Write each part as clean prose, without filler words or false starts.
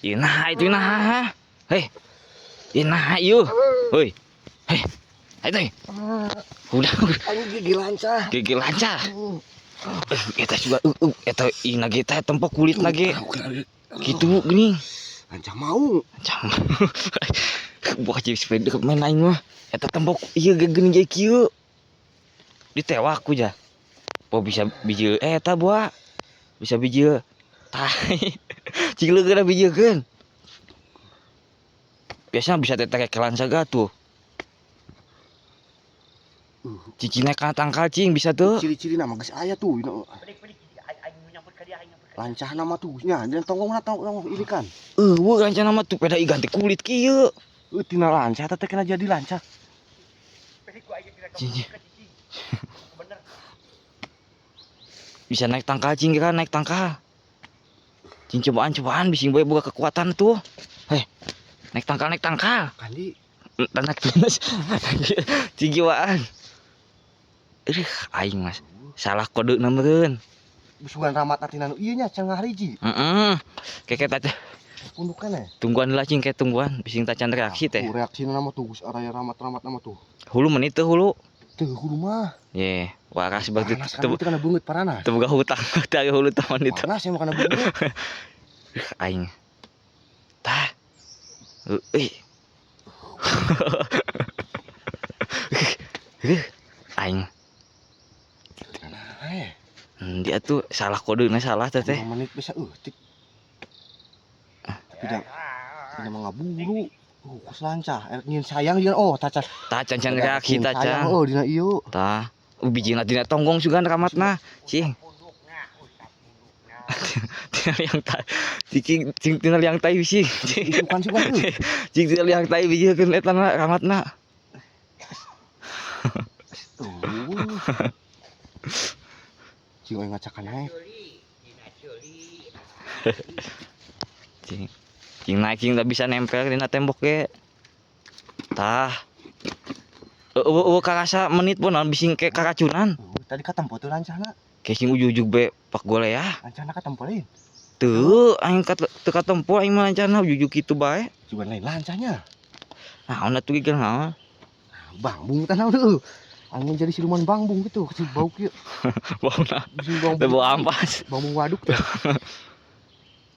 Ieu nah itu nah. Hei. Ieu nah ieu. Hoi. Hei. Ayo teh. Udah. Anjing gigi lancah. Gigi lancah. Eta juga eta ina ge teh tempo kulit lagi. Gitu gini. Lancah mau. Lancah. Buah jadi sepeda main aing mah. Eta tembok ieu ge geuning ge kieu. Ditewak ku ja. Po bisa bijil eta buah. Bisa bijil. Tah. Cing leugeuna bijilkeun. Biasanya bisa tetekelan saga tuh. Cicing naik kana tangkal cing bisa tuh. Ciri-ciri nama geus aya tuh. Lancah nama tuh nya, dan tonggong na tonggong ini kan. Eueuh lancah nama tuh peda ganti kulit kieu. Tina lancah teh kena jadi lancah. Cing. Bisa naik tangkal cing kan naik tangkal. Cing cobaan-cobaan bising bae boga kekuatan tuh. Heh. Naik tangkal naik tangkal. Kandi naik pinus. Cing jiwaan. Aing mas. Salah kode meureun. Busugan ramat atina nu ieu nya can ngahariji. Heeh. Keke taca. Pundukan ya. Tungguan lah cing kayak tungguan bising tacan reaksi teh. Reaksi nama tuh geus araya ramat-ramat nama tuh. Hulu menit teu hulu. Teu hulu mah. Ye, waras berarti Panas kan itu kana beungeut paranas. Teu boga hutang teh hulu taman itu. Panas ya kana beungeut. Aing. Tah. Euy. Aing. Dia tuh salah kodenya salah teh teh. Menit bisa eutik. Tapi dah ini mah ngaburu. Kus lancah. Erek nyieun sayang jeung oh tacan. Tacan can reaksi tacan. Oh dina ieu. Tah. Bijina dina tonggong sugan ramatna. Cing. Tina liang tai. Cing cing tina liang tai bisi. Isukan sugan euy. Cing tina liang tai bijikeun eta na ramatna. Cing euy ngacakan naik. Cing. Cing naik cing tak bisa nempel dina tembok ge. Tah. Eueuh karasa menit pun naon bising ke karacunan. Tadi katempo tuh lancahna. Kayak sing ujug-ujug be pak gole ya. Lancahna katempo lain. Teu aing teu katempo aing mah lancahna ujug-ujug kitu bae. Juga lain lancahnya. Naon atuh gigel naon? Bangbung tah naon heueuh. Angin jadi siluman bangbung gitu, si bau kieu. Bauna. Bau ampas. Bangbung waduk teh.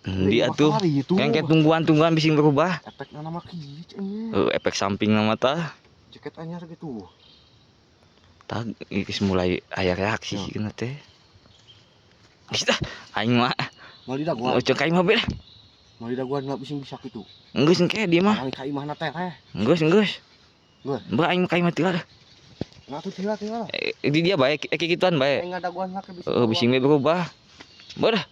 Dia tuh kayak tungguan-tungguan bising berubah. Efek nama kieu cenah. Efek samping nama tah. Jaket anyar gitu. Tah geus mulai aya reaksi sih kena teh. Geus tah aing mah. Moal didagoan. Oh, cek aing mah beh. Moal didagoan mah bising bisa kitu. Geus engke dia mah. Aing ka imahna teh. Geus geus. Geus. Mbak aing ka imah teu lah. Nah tuh tila tila. Di dia bae kayak gituan bae. Aing ngadagoan mah ke bising. Heeh, bising berubah. Mbak dah.